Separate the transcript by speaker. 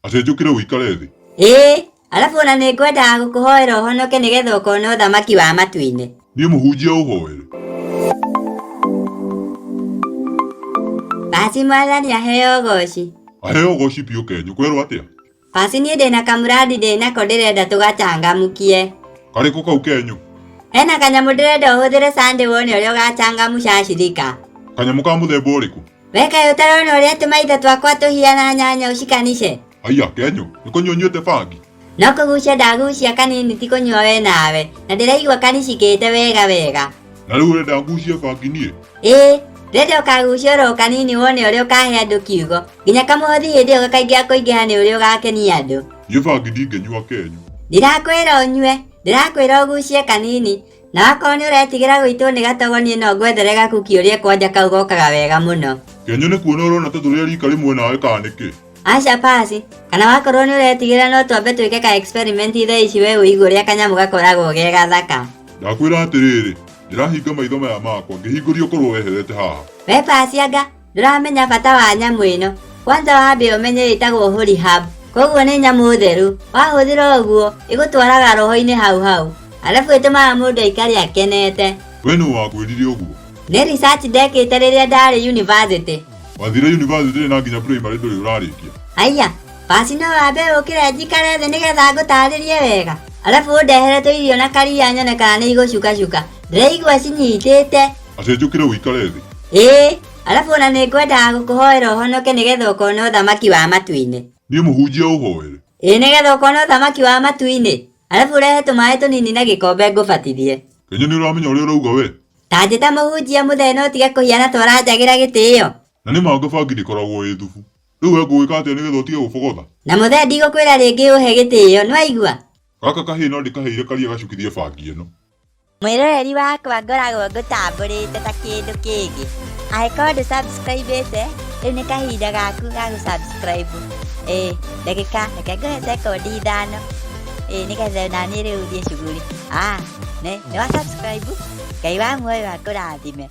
Speaker 1: Atĩ njũkĩre ũikare thĩ?
Speaker 2: Ĩĩ, arabu ona nĩ ngwendaga gũkũhoera ũhonoke nĩgetha ũkona ũthamaki wa matu-inĩ.
Speaker 1: Niĩ mũhunjia ũhoere?
Speaker 2: Baci mwathani aheo ũgoci.
Speaker 1: Aheo ũgoci biũ Kenyũ, kwerwo atĩa?
Speaker 2: Baci niĩ ndĩna kamũrandi ndĩnako ndĩrenda tũgacangamukie.
Speaker 1: Karĩkũ kau Kenyũ?
Speaker 2: Hena kanyamũ ndĩrenda ũhũthĩre Sunday wone ũrĩa ũgacangamuca ashirika.
Speaker 1: Kanyamũ ka mũthemba ũrĩkũ?
Speaker 2: We kaĩ ũtarona ũrĩa tũmaitho twakwa tũhiana nyanya ũcikanice?
Speaker 1: Aya Kenyũ, nĩ kũnyua ũnyuĩte bangi?
Speaker 2: No kũgucia ndagucia kanini ti kũnyua we nawe, na ndĩraigua kanicikĩte wega wega.
Speaker 1: Na rĩu ũrenda ngucie bangi niĩ?
Speaker 2: Ĩĩ, ndĩrenda ũkagucia oro kanini wone ũrĩa ũkahe andũ kiugo. Nginya kamũhothi hĩndĩ ĩyo gakaingĩha kũingĩha nĩ ũrĩa ũgakenia andũ.
Speaker 1: Niĩ bangi ndingĩnyua Kenyũ.
Speaker 2: Ndirakwĩra ũnyue, ndĩrakwĩra ũgucie kanini. Na wakorwo nĩ ũretigĩra gũitwo nĩ gatogo niĩ no ngwethere gakuki ũrĩe kwanja kau gokaga wega mũno.
Speaker 1: Kenyũ nĩ kuona ũrona ta tũrĩ a rika rĩmwe nawe kana nĩkĩ?
Speaker 2: Aca pasi, kana wakorwo nĩ ũretigĩra no twambe twĩke ka experiment thaa ici we ũigue ũrĩa kanyamũ gakoragwo ge gathaka.
Speaker 1: Ndakwĩra atĩrĩrĩ, ndĩrahinga maitho maya makwa ngĩhingũria ũkorwo weherete haha.
Speaker 2: We pasi anga ndũramenya bata wa nyamũ ĩno. Kwanza wambe ũmenye ĩtagwo holy herb. Koguo nĩ nyamũ theru. Wahũthĩra ũguo ĩgũtwaraga roho-inĩ hau hau. Arabu ĩtũmaga mũndũ aikare akenete.
Speaker 1: We nũ wakwĩrire ũguo?
Speaker 2: Nĩ research ndekĩte rĩrĩa ndarĩ university.
Speaker 1: Wathire university na nginya primary ndũrĩ ũrarĩkia.
Speaker 2: Aya, basi no wambe ũkĩre njikare thĩ nĩgetha ngũtarĩrie wega. Arabu ũndehere tũirio na karia nyone kana nĩ igũcukacuka. Ndĩraigua cinyitĩte.
Speaker 1: Atĩ njũkĩre ũikare thĩ?
Speaker 2: Ĩĩ, arabu ona nĩ ngwendaga gũkũhoera ũhonoke nĩgetha ũkona ũthamaki wa matu-inĩ.
Speaker 1: Niĩ mũhunjia ũhoere?
Speaker 2: Ĩĩ, nĩgetha ũkona ũthamaki wa matu-inĩ. Arabu ũrehe tũmaĩ tũnini na gĩkombe ngũbatithie.
Speaker 1: Kenya nĩ ũramenya ũrĩa ũrauga we?
Speaker 2: Ta njĩta mũhunjia mũthee no ũtige kũhiana ta ũranjagĩra gĩtĩo.
Speaker 1: Na nĩ ma bangi ndĩkoragwo ĩ thubu. Rĩu we ngũgĩka atĩa nĩgetha ũtige gũbogotha?
Speaker 2: Na mũthee ndigũkwĩra rĩngĩ ũhe gĩtĩo, nĩwaigua?
Speaker 1: Gaka kahĩĩ no ndĩkaheire karia gacukithie bangi ĩno.
Speaker 2: Mwĩroreri wakwa ngoragwo ngũtambũrĩte ta kĩndũ kĩngĩ. Angĩkorwo ndũ subscribe-ĩte, rĩu nĩ kahinda gaku ga gũ subscribe. Ĩĩ, ndagĩka, reke ngũhe sekondi ithano. Ĩĩ, nĩgetha onaniĩ rĩu thiĩ cuguri. Ah, nĩ wa subscribe? Ngai wa muoyo akũrathime.